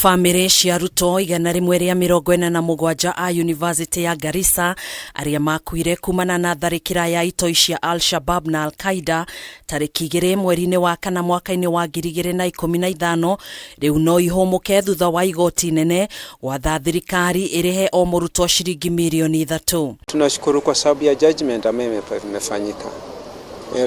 Bamĩrĩ cia arutwo 147 a yunivasĩtĩ ya Garissa arĩa makuire kumana na tharĩkĩra ya itoi cia Al-Shabab na Al-Qaida tarĩki 2 mweri-inĩ wa kana mwaka-inĩ wa 2015 rĩu no ihũmũke thutha wa igoti inene gwatha thirikari ĩrĩhe o mũrutwo ciringi mirioni 3. Tunashukuru kwa sababu ya judgment ambayo imefanyika.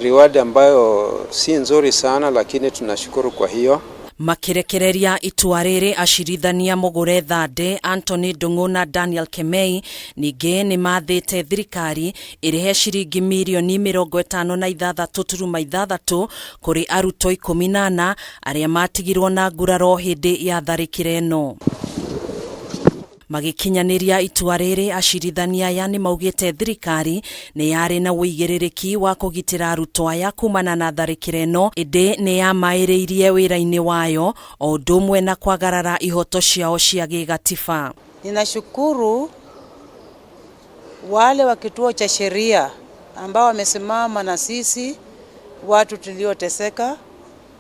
Reward ambayo si nzuri sana lakini tunashukuru kwa hiyo. Makĩrekereria itua rĩrĩ acirithania Mũgũre Thande, Anthony Ndung'u na Daniel Kemei ningĩ nĩ mathĩte thirikari ĩrĩhe ciringi mirioni 56.6 kũrĩ arutwo 14 arĩa matigirwo na nguraro hĩndĩ ya tharĩkĩra ĩno. Magĩkinyanĩria itua rĩrĩ acirithania aya nĩ maugĩte thirikari nĩ yarĩ na ũigĩrĩrĩki wa kũgitĩra arutwo aya kumana na tharĩkĩra ĩno ĩndĩ nĩ yamaĩrĩirie wĩra-inĩ wayo o ũndũ ũmwe na kwagarara ihoto ciao cia gĩgatiba. Ninashukuru wale wa kituo cha sheria ambao wamesimama na sisi watu tulioteseka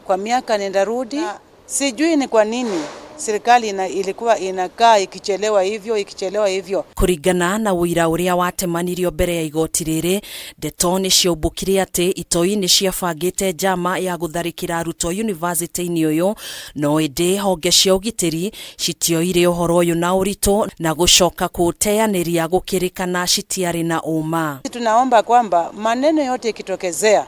kwa miaka nenda rudi. Sijui ni kwa nini serikali ilikuwa inakaa ikichelewa hivyo ikichelewa hivyo. Kũringana na ũira ũrĩa watemanirio mbere ya igoti rĩrĩ, ndeto nĩ ciaumbũkire atĩ itoi nĩ ciabangĩte njama ya gũtharĩkĩra arutwo yunivasĩtĩ-inĩ ũyũ, no ĩndĩ honge cia ũgitĩri citioire ũhoro ũyũ na ũritũ na gũcoka kũũteanĩria gũkĩrĩkana citiarĩ na ũma. Tunaomba kwamba maneno yote ikitokezea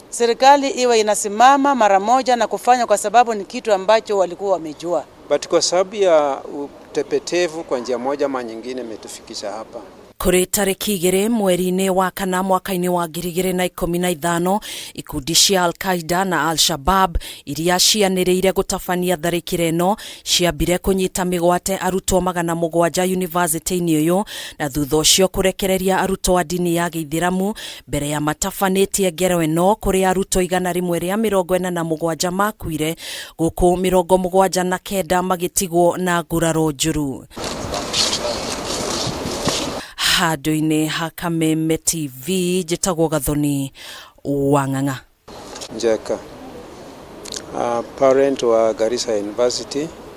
serikali iwe inasimama mara moja na kufanya, kwa sababu ni kitu ambacho walikuwa wamejua. But kwa sababu ya utepetevu kwa njia moja ama nyingine imetufikisha hapa. Kũrĩ tarĩki 2 mweri-inĩ wa kana mwaka-inĩ wa 2015 ikundi cia Al-Qaida na Al-Shabab iria cianĩrĩire gũtabania tharĩkĩra ĩno ciambire kũnyita mĩgwate arutwo 700 yunivasĩtĩ-inĩ ũyũ na thutha ũcio kũrekereria arutwo a ndini ya gĩithĩramu mbere ya matabanĩtie ngero ĩno kũrĩ arutwo 147 makuire gũkũ 79 magĩtigwo na nguraro njũru. Handũ-inĩ ha Kameme TV njĩtagwo Gathoni Wang'ang'a. Njeka, parent wa Garissa University.